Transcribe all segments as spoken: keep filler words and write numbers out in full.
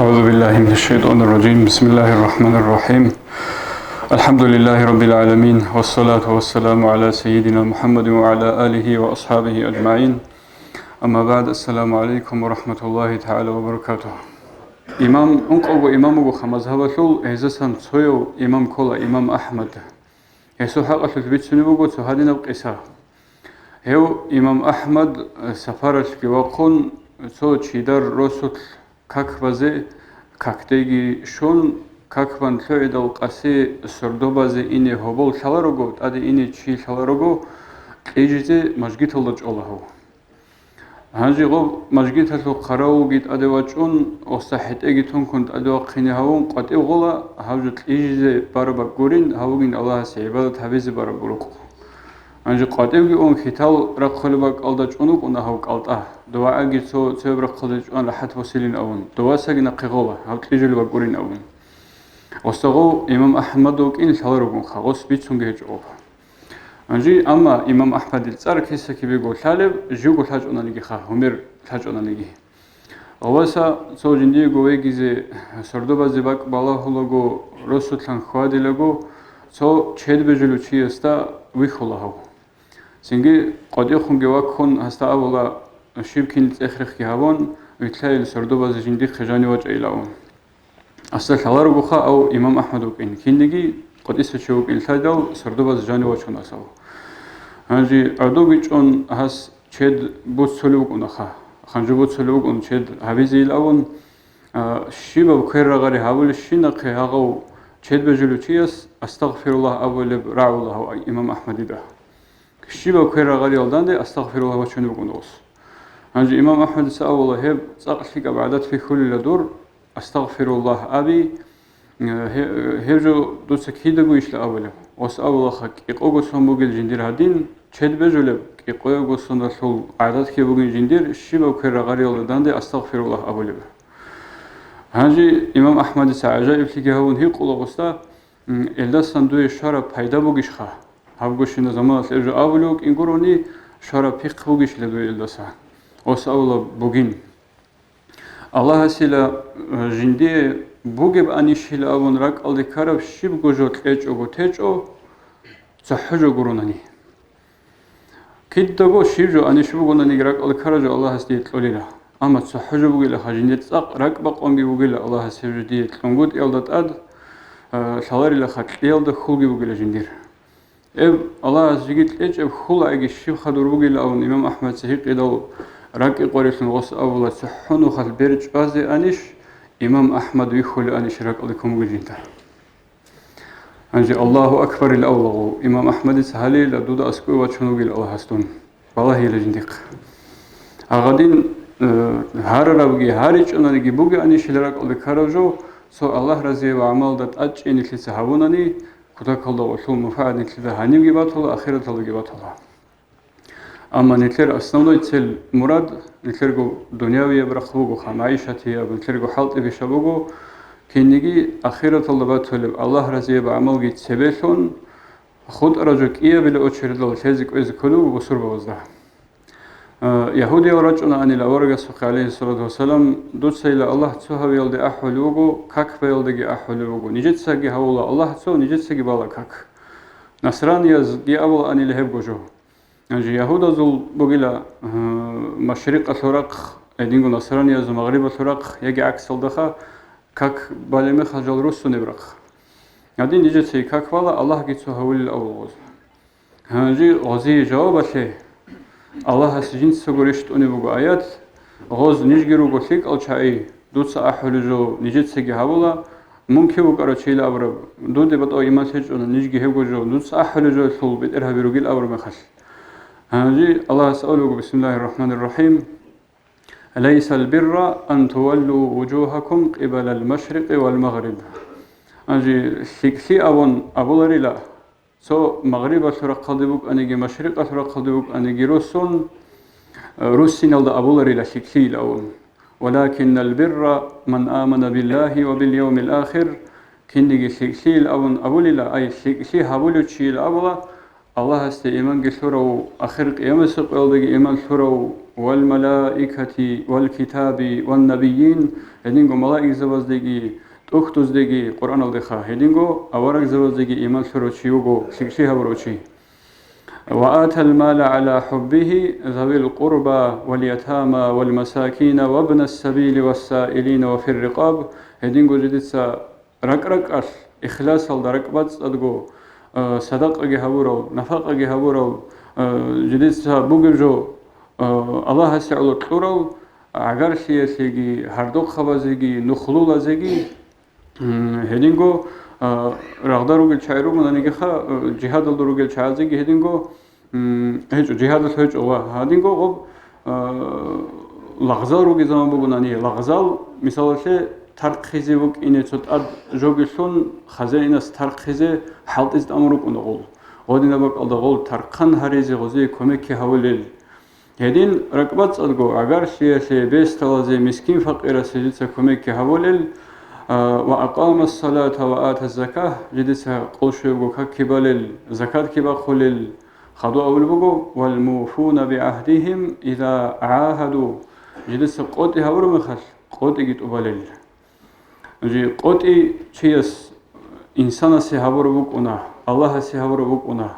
أعوذ بالله من الشيطان الرجيم. بسم الله الرحمن الرحيم. الحمد لله رب العالمين، والصلاة والسلام على سيدنا محمد وعلى آله وأصحابه أجمعين. أما بعد، السلام عليكم ورحمة الله تعالى وبركاته. Имам, ункъавго имам вугоха мазгьабалъул, гьезасан цояв имам ккола имам Ахмад. Гьесул хӀакъалъулъ бицунеб буго цо гьадинаб къиса. Гьев имам Ахмад, э, сапаралъги вахъун, цо чидар росулъ как базе, какдеги щун, как бан лъугӀидал къаси сордо базе ине гьобол лъаларого, тӀаде ине чи лъаларого, кьижизе мажгиталда чӀола гьав. Гьанже гъоб мажгиталъул хъаравулги тӀаде вачӀун, гъоса хӀетӀеги тункун тӀаде вахъине гьавун къватӀив гъола, гьав жо кьижизе бараб бакӀ гурин, гьав вугин Аллагьасе гӀибадат гьабизе бараб рукъ. Гьанже къватӀивги ун хьитал рахъулеб бакӀалда чӀун вукӀуна гьав кӀалтӀа, дова гӀаги цо цояб рахъалде чӀван рахӀат босилин авун, довасаги нахъе гъола, гьав кьижулеб бакӀ гурин авун. Гъоса гъов имам Ахмад вукӀин лъаларогунха, гъос бицунги гьечӀо гъоб. Гьанже, амма имам Ахмадил цӀар киса-кибего лъалеб, живго лъачӀонаниги ха, гьумер лъачӀонаниги. Гъоваса цо жиндиего вегизе сордо базе бакӀ балагьулаго, росулъан хьвадилаго, цо чед бежулев чиясда вихьула гьав. Цинги къватӀихъунги ваккун, гьасда абула, щиб кин цӀех-рехги гьабун, вилълъайила сордо базе жиндихъе жанив вачӀайилан. Гьасда лъаларогоха ав имам Ахмад вукӀин, кинниги къватӀиса чи вукӀин лъайдал, сордо базе жанив вачун асав. Гьанже гӀодовги чӀун гьас чед буцулев вукӀунаха, ханжу буцулев вукӀун чед гьабизейилавун, а, щибаб квер-рагъари гьабулебщинахъе гьагъав чед бежулев чияс «Астагъфируллагь» абулеб рагӀула гьав имам Ахмадида. Щибаб квер-рагъариялданде «Астагъфируллагь» вачунеб букӀун гъос. Гьанже имам Ахмадица абула, гьеб цӀакъ лъикӀаб гӀадат бихьулила дур, «Астагъфируллагь» аби, э, гье-, гьеб жо дуца кидаго ишла абулеб? Гъос абулаха, кӀикъого сон бугел жиндир гьадин, чед бежулеб, кӀикъоего соналъул гӀадат ккей бугин жиндир, щибаб квер-рагъариялда данде «Астагъфируллагь» абулеб? Гьанже имам Ахмадица гӀажаиблъиги гьавун гьикъула гъосда, м, элдасан дуе щвараб пайда бугищха? Гьабгощина заманалъ гьеб жо абулев вукӀин гурони, щвараб пихъ бугищила дуе элдаса? Гъос абула, бугин. Аллагьасила, э, жиндие бугеб анищила абун ракӀалде ккараб щибго жо кьечӀого течӀо, цохӀо жо гуронани. Кидаго щиб жо анищ бугонаниги ракӀалде ккараб жо Аллагьас дие кьолила. Амма цохӀо жо бугилаха, жиндир цӀакъ ракӀбакъунги бугила Аллагьас гьеб жо дие кьунгутӀиялда тӀад, э, лъаларилаха кьиялда хьулги бугила жиндир. Эб, Аллагьас жеги кьечӀеб хьулагӀиги щиб хадур бугилан абун имам Ахмадица гьикъидал, ракӀи къварилъун гъос абула, цохӀо нухалъ бер чӀвазе анищ имам Ахмад вихьулев анищ ракӀалде ккун бугел жинда. Гьанже «Аллагьу акбар» ил авлагъу, имам Ахмадица гьалейила дуда аскӀове вачун вугил Аллагьас дун. Балагьила жиндихъ. Гьагъадин, э, гьарарабги, гьаричӀонаниги бугеанищила ракӀалде ккараб жо, цо Аллагь разияб гӀамалда тӀадчӀей нилъеца гьабунани, кутакалда гъолъул мунпагӀат нилъеда гьанибги батула, ахираталдаги батула. Амма нилъер основной цель, мурад, нилъерго дунявияб рахъ бугоха, магӀишатияб, нилъерго хӀалтӀи-пиша буго, кинниги ахираталда батулеб Аллагь разияб гӀамалги цебелъун, хутӀараб жо кӀиябилеб очередалда лъезе кӀвезе кколеб буго бусурбабазда. Э, ягьудиял рачӀунаанила аварагасухъе, гӀалайгьиссалату вассалам, дуцайила Аллагь цо гьавиялде ахӀулев вуго, как баялдаги ахӀулев вуго. Нижецаги гьавула Аллагь цо, нижецаги бала как. Насраниязги абулаанила гьебго жо. Гьанже ягьудазул бугила, э, машрикъалъул рахъ, гьединго насраниязул магърибалъул рахъ, яги гӀаксалдаха, как балеб мехалъ жал руссунеб рахъ. Гьадин нижецаги как бала, Аллагьги цо гьавулел авал гъоз. Гьанже гъозие жавабалъе Аллагьас жинцаго рещтӀунеб буго аят: «Гъоз нижги руго лъикӀал чагӀи, дуца ахӀулеб жо нижецаги гьабула, мун кив вукӀарав чийила абураб, дуде батӀав иман лъечӀони, нижги гьебго жо дуца ахӀулеб жоялъул бетӀер гьаби ругил» абураб мехалъ. Гьанже Аллагьас абулеб буго, бисмиллагьир рахӀманир рахӀим: «Лайсал бирра ан туваллу вужугьакум къибалал машрикъи вал магъриб». Гьанже лъикӀлъи абун абуларила, цо магърибалъул рахъалде букӀаниги, машрикъалъул рахъалде букӀаниги руссун, э, руссиналда абуларила лъикӀлъийилан. «Валакиннал бирра ман амана биллагьи ва бил явмил ахир», кинниги лъикӀлъийилан абулила, ай, лъикӀлъи гьабулев чийилан абула, Аллагьасде иманги лъурав, ахир къиямасеб къоялдаги иман лъурав, والملائكة والكتاب والنبيين, гьединго малаикзабаздеги, тӀухьдуздеги, Къуръаналдеха, гьединго аварагзабаздеги иман лъурав чи вуго, лъикӀлъи гьабурав чи. وآتى المال على حبه ذوي القربى واليتامى والمساكين وابن السبيل والسائلين وفي الرقاب, гьединго жидеца ракӀ-ракӀалъ, ихласалда ракӀбацӀцӀадго, э, садакъаги гьабурав, нафакъаги гьабурав, э, жидеца бугеб жо, э, Аллагьасе гӀоло кьурав, гӀагарлъиялъеги, гьардухъабазеги, нухлулазеги, м, гьединго, э, рагъда ругел чагӀи ругонаниги ха, э, жигьадалда ругел чагӀазеги гьединго, М, гьечӀо, жигьадалъ гьечӀо ва гьадинго гъоб, а, лагъзал ругезабан бугонани, лагъзал, мисалалъе, тархъизе вукӀине цо тӀад жоги лъун, хазаинас тархъизе хӀалтӀизе тӀамун рукӀуна гъол. Гъодинаб бакӀалда гъол тархъан гьаризе гъозие кумекги гьавулел. Гьедин ракӀбацӀцӀадго, гӀагарлъиялъе, бесталазе, мискин-факъирасе жица кумекги гьавулел, а, ва акъама ссалата ва ата ззака, жидеца къолъ щвебго какги балел, закатги бахъулел, Хадув абулеб буго: «Вал муфуна бигӀагьдигьим иза гӀагьаду», жидеца къотӀи гьабураб мехалъ, къотӀиги тӀубалел. Жи къотӀи чияс инсанасе гьабураб букӀуна, Аллагьасе гьабураб букӀуна.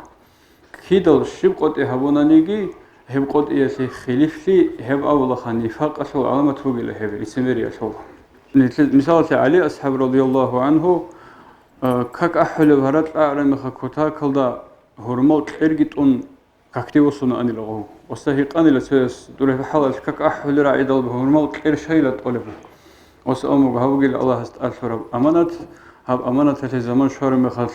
Кидал щиб къотӀи гьабунаниги, гьеб къотӀиялъе хилифлъи, гьеб абулаха нифакъалъул гӀаламат бугила гьеб, лицемериялъул. Нилъе-, мисалалъе, ГӀали асхӀаб радияллагьу гӀангьу, а, как ахӀулеб гьаракь агӀараб мехалъ кутакалда гьурмал кьерги тӀун, какде босуна анила гъов. Оса гьикъанила цояс, дур гьеб хӀалалъ как ахӀулел рагӀидал гьурмал кьер щайила тӀолеб? Оса амуг гьабугил Аллагьас тӀалъураб аманат, гьаб аманаталъе заман щвараб мехалъ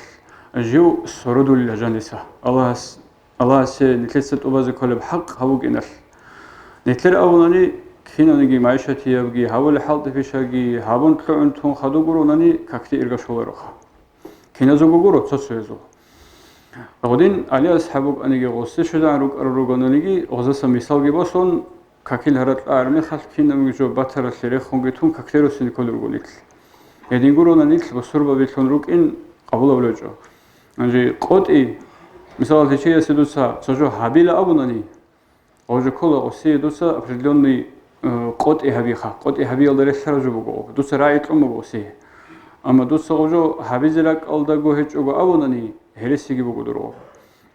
жив сородулила жаниса. Аллагьас, Аллагьасе нилъеца тӀубазе кколеб хӀакъ гьаб букӀиналъ. Нилъер абунани, кинаниги майшатиябги, гьабулеб хӀалтӀи-пишаги гьабун кьугӀун тун хадур гуронани, какде ирга щолароха. Киназего гуро, цо-цоязул. Гъудин ГӀали асхӀаб вукӀаниги, гъосде щвезегӀан рукӀарал ругонаниги, гъозаса мисалги босун, какил гьаракь агӀараб мехалъ кинабго жо батаралъе рехунги тун, какде росине кколел руго нилъ. Гьедин гурони нилъ бусурбабилъун рукӀин къабул гьабулеб гьечӀо. Гьанже къотӀи, мисалалъе, чиясе дуца цо жо гьабила абунани, Гъожо ккола гъосие дуца определённый, э, къотӀи гьабиха. КъотӀи гьабиялда релълъараб жо буго. Дуца рагӀи кьун буго гъосие. Амма дуца гъожо гьабизе ракӀалдаго гьечӀого абунани, гьересиги буго дурго.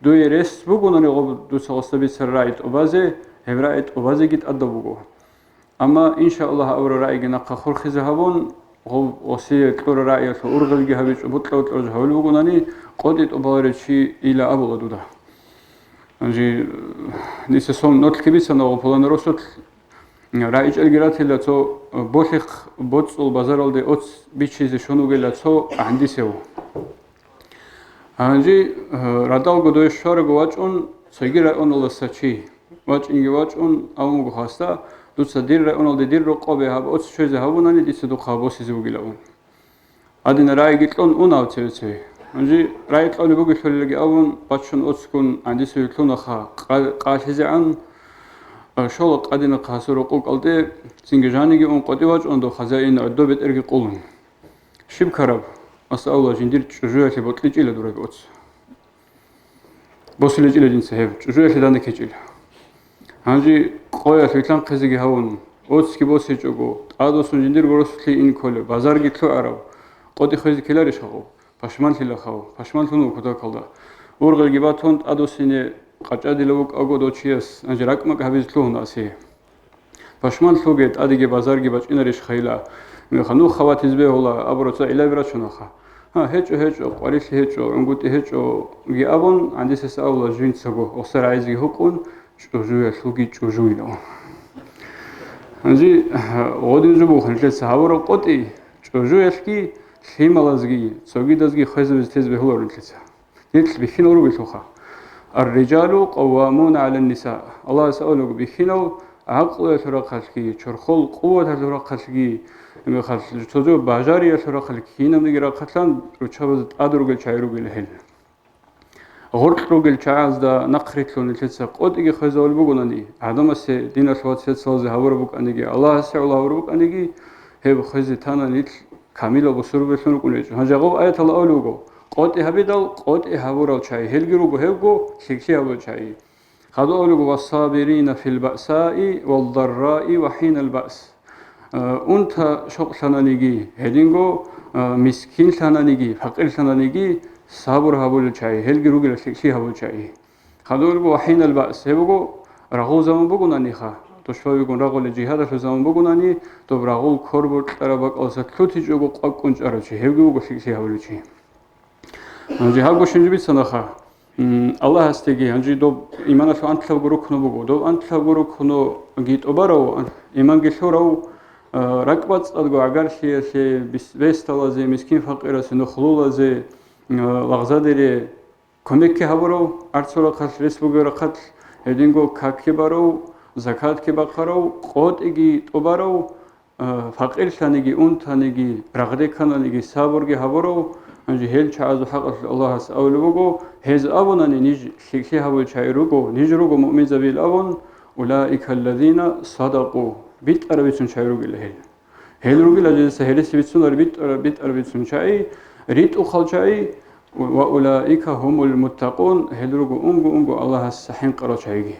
Дуе рес бугонани гъоб дуца гъосда бицараб рагӀи тӀубазе, гьеб рагӀи тӀубазеги тӀадаб буго. Амма, иншааллагь, абураб рагӀиги нахъа хурхизе гьабун, гъов гъосие кьураб рагӀиялъул ургъелги гьабичӀо, бутӀа-бутӀа жо гьабулеб бугонани, къотӀи тӀубаларев чи ила абула дуда. Гьанже, э, дица сон нолъги бицана гъо пуланай росулъ, рагӀичӀелги ратила цо, э, болъихъ боцӀул базаралде оц бичизе щун вугила цо гӀандисев. Гьанже, э, радалго дое щварабго вачӀун, цоги районалдаса чи вачӀинги вачӀун, абун буго гьасда: «Дуца дир районалде дир рокъобе гьаб оц щвезе гьабунани, дица духъа босизе бугилан». Гьадинаб рагӀиги кьун уна гьав цеве-цеве. Гьанже рагӀи кьолеб бугелъулилги абун, бачун оцгун гӀандисаве лъунаха къа-, къалъизегӀан, а, щола къадинахъа гьасул рокъоб кӀалде, цинги жаниги ун къотӀи вачӀун дов хазаин гӀодоб бетӀерги къулун. Щиб ккараб? Ас абула, жиндир чӀужуялъе бокьичӀила дураб оц. БосиличӀила жинца гьеб, чӀужуялъе данде ккечӀила. Гьанже къоялъ вилълъанхъизеги гьавун, оцги босичӀого, тӀадвуссун жиндирго росулъе ин кколеб, базарги лъугӀараб, къотӀи хвезе ккеларищ гьаб? Пашманлъила гьав, пашманлъун вуго кутакалда. Ургъелги батун, тӀадвуссине къачӀадила вукӀаго дов чияс, гьанже ракӀ-макӀ гьабизе лъугьуна асие. Пашманлъуге, тӀадеги базарги бачӀинарищ хайила? Меха, нух хаватизе бегьула абураб цо гӀиллаби рачунаха. Гьа, гьечӀо, гьечӀо, къварилъи гьечӀо, гӀунгутӀи гьечӀоги абун, гӀандисас абула жинцаго, гъосда рагӀизеги гьукъун, чӀужуялъулги чӀужуйилан. Гьанже, гъодин жо буго нилъеца гьабураб къотӀи, чӀужуялъги, лъималазги, цогидазги хвезабизе тезе бегьуларо нилъеца. Нилъ бихьинал ругелъулха. Ар-риджалу къаввамуна гӀалан-ниса. Аллагьас абулеб буго, бихьинал гӀакълуялъул рахъалъги, чорхол къуваталъул рахъалъги, мехалъ цо-цо бажариялъул рахъалъги, кинабниги рахъалъан руччабазда тӀад ругел чагӀи ругел гьел. Гъоркь ругел чагӀазда нахърилълъун нилъеца къотӀиги хвезабулеб бугонани, гӀадамасе, диналъ вацал-цӀалазе гьабураб букӀаниги, Аллагьасе гӀоло гьабураб букӀаниги, гьеб хвезе тана нилъ камилал бусурбабилъун рукӀун гьечӀо. Гьанже гъоб аяталда абулеб буго: «КъотӀи гьабидал, къотӀи гьабурал чагӀи, гьелги руго гьебго лъикӀлъи гьабурал чагӀи». Хадуб абулеб буго: «Вассабирина фил баъсаи вал дарраи ва хӀинал баъс». Э, унта щокълъананиги, гьединго, э, мискинлъананиги, пакъирлъананиги сабур гьабулел чагӀи, гьелги ругила лъикӀлъи гьабулел чагӀи. Хадуб абулеб буго: «Ва хӀинал баъс», гьеб буго рагъул заман бугонаниха, тушбабигун рагъулел жигьадалъул заман бугонани, доб рагъул квер бокьараб бакӀалдаса лъутичӀого къвакӀкӀун чӀарав чи, гьевги вуго лъикӀлъи гьабулев чи. Гьанже гьабго щинаб бицанаха, м, Аллагьасдеги, гьанже доб иманалъул анлъабго рукну буго. Доб анлъабго рукнуги тӀубарав, иманги лъурав, а, ракӀбацӀцӀадго гӀагарлъиялъе, бис-, бесдалазе, мискин-факъирасе, нухлулазе, а, лагъзадере, кумекги гьабурав, арцул рахъалъ, рес бугеб рахъалъ, гьединго какги барав, закатги бахъарав, къотӀиги тӀубарав, а, пакъирлъаниги, унтаниги, рагъде ккананиги, сабурги гьабурав, гьанже гьел чагӀазул хӀакъалъулъ Аллагьас абулеб буго, гьез абунани, ниж лъикӀлъи гьабулел чагӀи руго, ниж руго муъминзабийил абун, «Улаика аллазина садакъу», битӀараб бицун чагӀи ругила гьел. Гьел ругила жездаса гьереси бицунар битӀара-, битӀараб бицун чагӀи, ритӀухъал чагӀи, ва улаика гьумул муттакъун, гьел руго унго-унго Аллагьасда хӀинкъарал чагӀиги.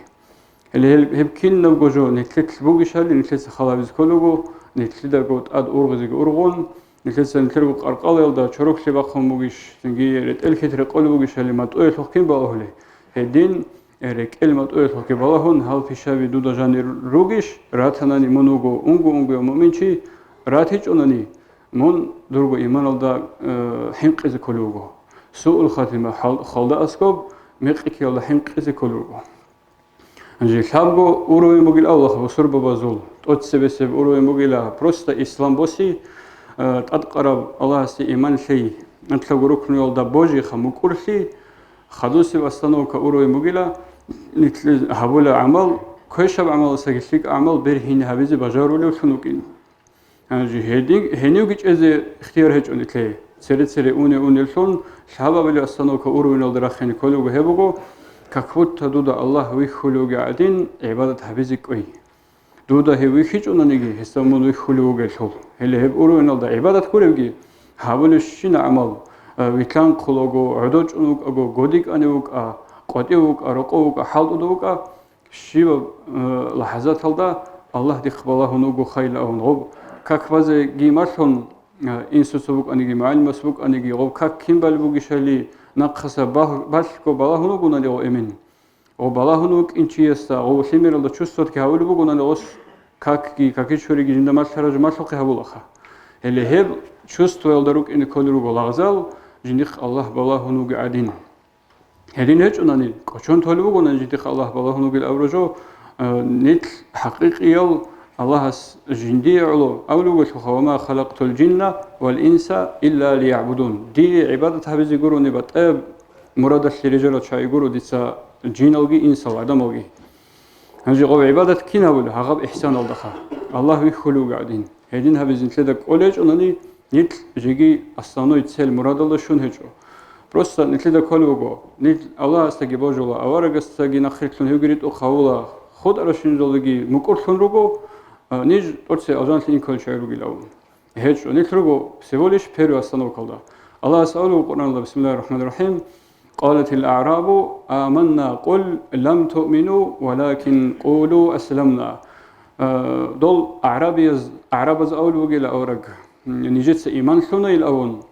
Гьеле гьел, гьеб кинабго жо нилъелъ бугищали, нилъеца халабизе кколего, нилъедаго тӀад ургъизеги ургъун, нилъеца нилъерго къаркъалаялда чороклъи бахъун бугищ, цинги ретӀел-хьет рекъолеб бугищали, матӀуялъухъ кин балагьулей? Гьедин, э, рекӀел матӀуялъухъги балагьун, гьал пишаби дуда жанир ругищ, ратанани мун вуго унго-унгояв муъминчи, ратичӀонани мун дурго иманалда, э, хӀинкъизе кколев вуго. Суул хатима, хал-, халда аскӀоб, мекъи ккеялда хӀинкъизе кколев вуго. Гьанже лъабго уровень бугила авлаха бусурбабазул, тӀоцебесеб уровень бугила, просто ислам боси, э, тӀадкъараб Аллагьасде иман лъей, анлъабго рукнуялда божиха, мукӀурлъи, хадусеб остановка уровень бугила, нилъ гьабула гӀамал, квешаб гӀамаласаги лъикӀаб гӀамал бергьине гьабизе бажарулевлъун вукӀин. Гьанже гьедин-, гьенивги чӀезе ихтияр гьечӀо нилъее. Цере-цере уне-унеллъун лъабабилеб остановка уровеналда рахине кколебго гьеб буго, как будто дуда Аллагь вихьулевги гӀадин, гӀибадат гьабизе кӀвей. Дуда гьев вихьичӀонаниги, гьесда мун вихьулев вугелъул. Гьеле гьеб уровеналда гӀибадат гуревги, гьабулебщина гӀамал, а, вилълъанхъулаго, гӀодов чӀун вукӀаго, годикӀанив вукӀа, къватӀив вукӀа, рокъов вукӀа, хӀалтӀудав вукӀа, щибаб, э, лахӀзаталда Аллагь дихъ балагьун вуго хайилан абун, гъоб как базеги малъун, э, инсуца букӀаниги, мугӀалимас букӀаниги, гъоб как кин балеб бугищали, нахъаса бал-, балъго балагьун вугонали гъо эмен. Гъо балагьун вукӀин чиясда, гъо лъимералда чувствоватги гьавулеб бугонали гъос какги, какичуриги жинда малъараб жо малъухъе гьабулаха. Гьеле гьеб чувствоялда рукӀине кколел руго лагъзал, жиндихъ Аллагь балагьун вугев гӀадин. Гьедин гьечӀунани, кӀочон толеб бугонани жиндихъ Аллагь балагьун вугил абураб жо, э, нилъ хӀакъикъиял Аллагьас жиндие гӀоло абулеб бугелъулха: «Ва ма халакътул жинна вал инса илля лиягӀбудун». Дие гӀибадат гьабизе гурони батӀаяб мурадалъе рижарал чагӀи гуро дица жиналги, инсал, гӀадамалги. Гьанже гъоб гӀибадат кин гьабулеб? Гьагъаб ихсаналдаха, Аллагь вихьулев вугев гӀадин. Гьедин гьабизе нилъеда кӀолечӀонани, нилъ жеги основной цель мурадалда щун гьечӀо. Просто нилъеда кколеб буго, нилъ Аллагьасдаги божула, аварагасдаги нахъе лъун гьевги ритӀухъ гьавула, хутӀарабщинзулдаги мукӀурлъун руго, а, ниж тӀоцебе алжаналъе ин кколел чагӀи ругилан. ГьечӀо, нилъ руго всего лишь первый остановкалда. Аллагьас абулеб Къуръаналда, бисмиллагьир рахӀманир рахӀим, «Къалатил а'рабу аманна, къул лам туъмину, валакин къулу асламна». Э, дол агӀрабияз, агӀрабаз абулеб бугила авараг, нижеца иман лъунайил абун.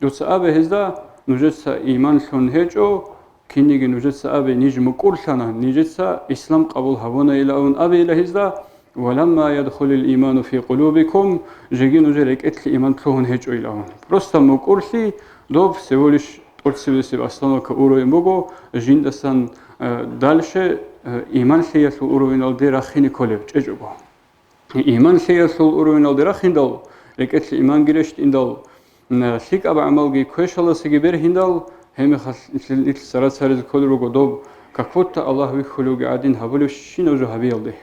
Дуца абе гьезда, нужеца иман лъун гьечӀо, кинниги нужеца абе, ниж мукӀурлъана, нижеца ислам къабул гьабунайил абун абейила гьезда, «Валамма ядхулил иману фи къулубикум», жеги нужер рекӀелъе иман лъугьун гьечӀойилан. Просто мукӀурлъи доб всего лишь тӀоцебесеб остановка уровень буго, жиндасан, э, дальше, э, иман лъиялъул уровеналде рахине кколеб чӀечӀого. Иман лъиялъул уровеналде рахиндал, рекӀелъе иманги рещтӀиндал, м, лъикӀаб гӀамалги квешаласаги бергьиндал, гьебмехалъ нилъ цара-царазе кколел руго доб, как будто Аллагь вихьулевги гӀадин гьабулебщинаб жо гьабиялде.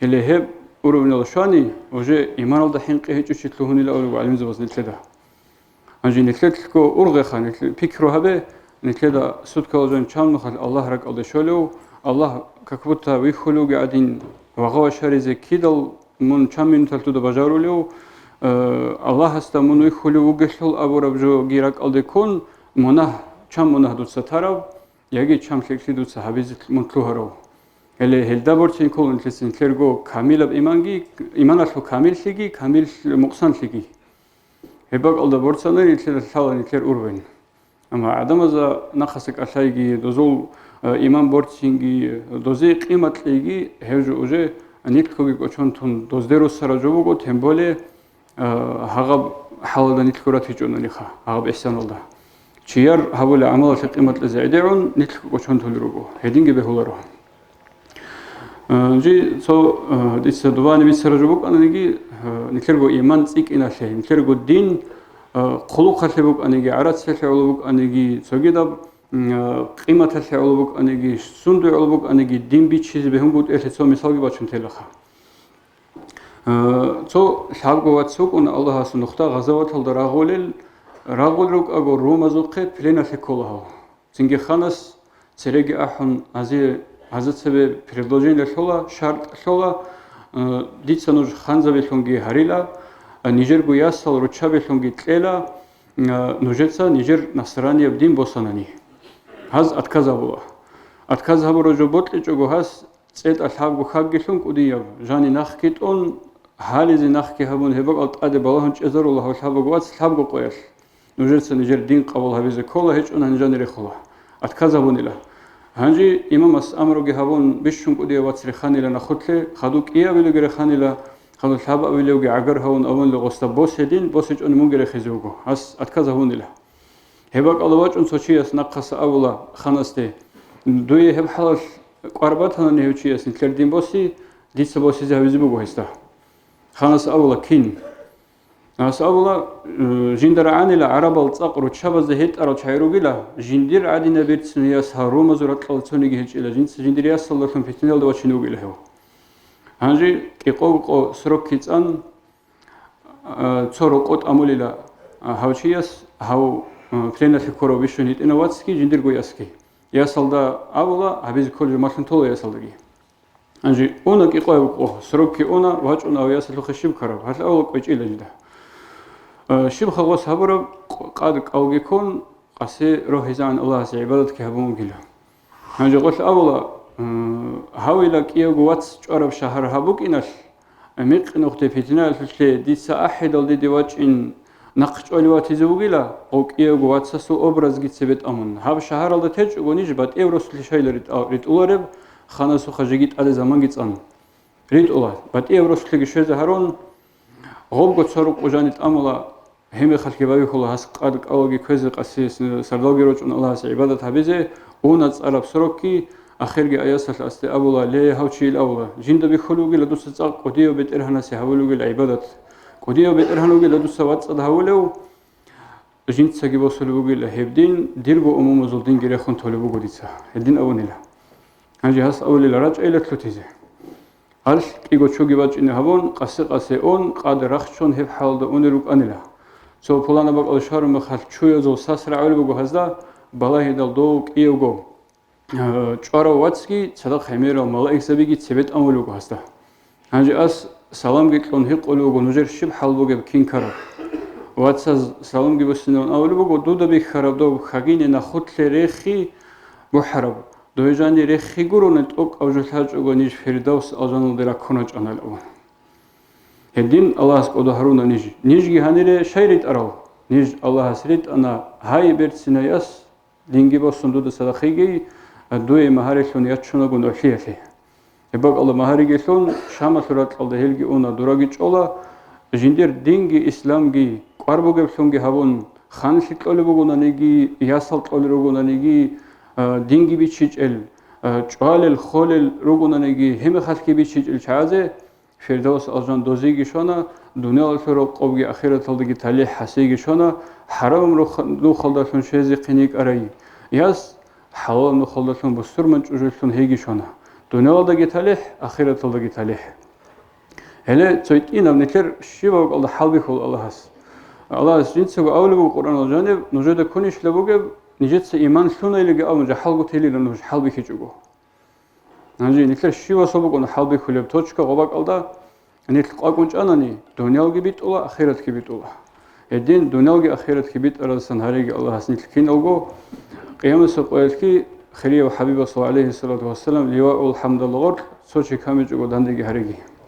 Гьеле гьеб уровеналда щвани, уже иманалда хӀинкъи гьечӀо чи лъугьунила абулеб гӀалимзабаз нилъеда. Гьанже нилъелъго ургъеха, нилъ-, пикру гьабе, нилъеда суткалда жан чан мехалъ Аллагь ракӀалде щолев, Аллагь как будто вихьулевги гӀадин вагъа ващаризе кидал мун чан минуталъ дуда бажарулев, э, Аллагьасда мун вихьулев вугелъул абураб жоги ракӀалде ккун, мунагь, чан мунагь дуца тарав, яги чан лъикӀлъи дуца гьабизе мун лъугьарав. Гьеле гьелда борцин ккола нилъеца нилъерго камилаб иманги, иманалъул камиллъиги, камил мукъсанлъиги. Гьеб бакӀалда борцана нилъер лъала нилъер уровень. Амма гӀадамазда нахъаса кӀалъайги, дозул, э, иман борцинги, дозе къимат кьейги, гьев жо уже нилъгоги кӀочон тун дозде руссараб жо буго, тем более, э, гьагъаб хӀалалда нилъго ратичӀонаниха, гьагъаб ихсаналда. Чияр гьабулеб гӀамалалъе къимат кьезе гӀедегӀун нилъго кӀочон тулел руго, гьединги бегьуларо. Э, жи цо, э, дица дубани бицараб жо букӀананиги, э, нилъерго иман цӀикӀкӀиналъе, нилъерго дин, э, хъулухъалъе букӀаниги, гӀарацлъиялъе гӀоло букӀаниги, цогидаб, м, э, къиматалъе гӀоло букӀаниги, сунде гӀоло букӀаниги, дин биччизе бегьунгутӀиялъе цо мисалги бачун телаха. Э, цо лъабго вац вукӀуна Аллагьасул нухда гъазаваталда рагъулел, рагъул рукӀаго румазухъе пленалъе ккола гьав. Цинги ханас цереги ахӀун, гьазе-, гьазда цебе предложение лъола, шартӀ лъола, э, дица нуж ханзабилъунги гьарила, э, нижерго ясал руччабилъунги кьела, э, нужеца нижер насранияб дин босанани. Гьаз отказ гьабула. Отказ гьабураб жо бокьичӀого гьас цӀетӀа лъабго хагги лъун кӀудияб, жани нахъги тӀун, гьализе нахъги гьабун, гьеб бакӀал тӀаде балагьун чӀезарула гьав лъабго вац лъабго къоялъ. Нужеца нижер дин къабул гьабизе ккола, гьечӀони гьанже жанире хола. Отказ гьабунила. Гьанже имамас амруги гьабун, бищун кӀудияб вац реханила нахъулъе, хадув кӀиабилевги реханила, хадув лъабабилевги гӀагар гьавун абунила гъосда, босе дин, босичӀони мунги рехизе вуго. Гьас отказ гьабунила. Гьеб бакӀалда вачӀун цо чияс нахъаса абула ханасде: «Дуе гьеб хӀалалъ кӀвар батанани гьев чияс нилъер дин боси, дица босизе гьавизе буго гьесда». Ханас абула: «Кин?» Гьас абула: «Э, жинда рагӀанила гӀарабал цӀакъ руччабазда гьетӀарал чагӀи ругила, жиндир гӀадинаб берцинаяс гьарумазул ракьалда цониги гьечӀила, жинца жиндир ясалдалъун питиналда вачин вугила гьев». Гьанже кӀикъого къо срокги цӀан, а, цо рокъо тӀамулила, а, гьав чияс, гьав, а, пленалъе ккурав бищун гьитӀинав вацги, жиндирго ясги. Ясалда абула, гьабизе кколеб жо малъун тола ясалдаги. Гьанже уна кӀикъояб къо, срокги уна, вачӀуна гьав ясалъухъе щиб ккараб? Гьалъ абула кӀвечӀила жинда. А, щиб хагъас гьабураб, къ-, къад кӀалги ккун, къаси рогьизегӀан Аллагьасе гӀибадатги гьабун вугила. Гьанже гъолъ абула, м, гьавила кӀиявго вац чӀвараб шагьар гьаб букӀиналъ, микъ нухде питинаялъулъе дица ахӀидал диде вачӀин нахъ чӀвалев ватизе вугила, гъов кӀиявго вацасул образги цебе тӀамун. Гьаб шагьаралда течӀого ниж батӀияб росулъе щайила ритӀа-, ритӀулареб, ханасухъа жеги тӀаде заманги цӀан. РитӀула, батӀияб росулъеги щвезе гьарун, гъобго цо рукъу жани тӀамула, гьеб мехалъги бавихьула гьас къад кӀалги кквезе къаси, сардалги рочӀун Аллагьасе гӀибадат гьабизе, уна цӀараб срокги, ахирги аясалъ асде абула: «Ле, гьав чийил», абула, «жинда бихьулев вугила дуца цӀакъ кӀудияв БетӀергьанасе гьавулев вугила гӀибадат. КӀудияв БетӀергьан вугила дуца вацӀцӀад гьавулев, жинцаги босулеб бугила гьеб дин, дирго умумузул динги рехун толеб буго дица гьедин», абунила. Гьанже гьас абулила: «РачӀайила лъутизе». Гьалъ кӀиго чуги бачӀине гьабун, къаси-къаси ун, къад рахчун гьеб хӀалалда унел рукӀанила. Цо пуланаб бакӀалде щвараб мехалъ чуязул сас рагӀулеб буго гьазда, балагьидал дов кӀиявго, э, чӀварав вацги цадахъ гӀемерал малаикзабиги цебе тӀамулеб буго гьасда. Гьанже ас саламги кьун гьикъулеб буго: «Нужер щиб хӀал бугеб, кин ккараб?» Вацаз саламги буссинавун абулеб буго: «Дуда бихьараб доб хагине нахъулъе рехи бухӀараб. Дой жани рехи гурони, тӀокӀаб жо лъачӀого ниж Фирдавс алжаналде раккун рачӀанал», абун. Гьедин Аллагьас кӀодо гьаруна ниж. Нижги гьанире щай ритӀарал? Ниж Аллагьас ритӀана гьай берцинаяс, динги босун дуда цадахъ йигей, дуе магьарилъун ячунаго нугӀлъиялъе. Гьеб бакӀалда магьариги лъун, Шамалъул ракьалда гьелги уна, дураги чӀола, жиндир динги исламги кӀвар бугеблъунги гьабун, ханлъи кьолеб бугонаниги, ясал кьолел ругонаниги, а, динги бичичӀел, а, чӀвалел, холел ругонаниги, гьеб мехалъги бичичӀел чагӀазе, Фирдавс алжан дозиги щвана, дуниялалъул рокъобги ахираталдаги талихӀ гьасиги щвана, хӀарамаб нух-, нухалдалъун щвезе хъин йикӀарай яс, хӀалалаб нухалдалъун бусурман чӀужулъун гьейги щвана, дуниялалдаги талихӀ, ахираталдаги талихӀ. Гьеле цо гьитӀинаб нилъер щибаб бакӀалда хӀалбихьула Аллагьас. Аллагьас жинцаго абулеб буго Къуръаналда жаниб: «Нужеда кунищила бугеб, нижеца иман лъунайилиги абун жахӀалгутейилила нуж хӀалбихьичӀого». Гьанже нилъер щивасул букӀун хӀалбихьулеб точка гъо бакӀалда, нилъ къвакӀун чӀанани, дуниялги битӀула, ахиратги битӀула. Гьедин дуниялги ахиратги битӀараздасан гьареги Аллагьас нилъ киналго, Къиямасеб къоялъги хирияв ХӀабибасул, гӀалайгьиссалату вассалам, ливаул хӀамдал гъоркь цо чи камичӀого дандеги гьариги.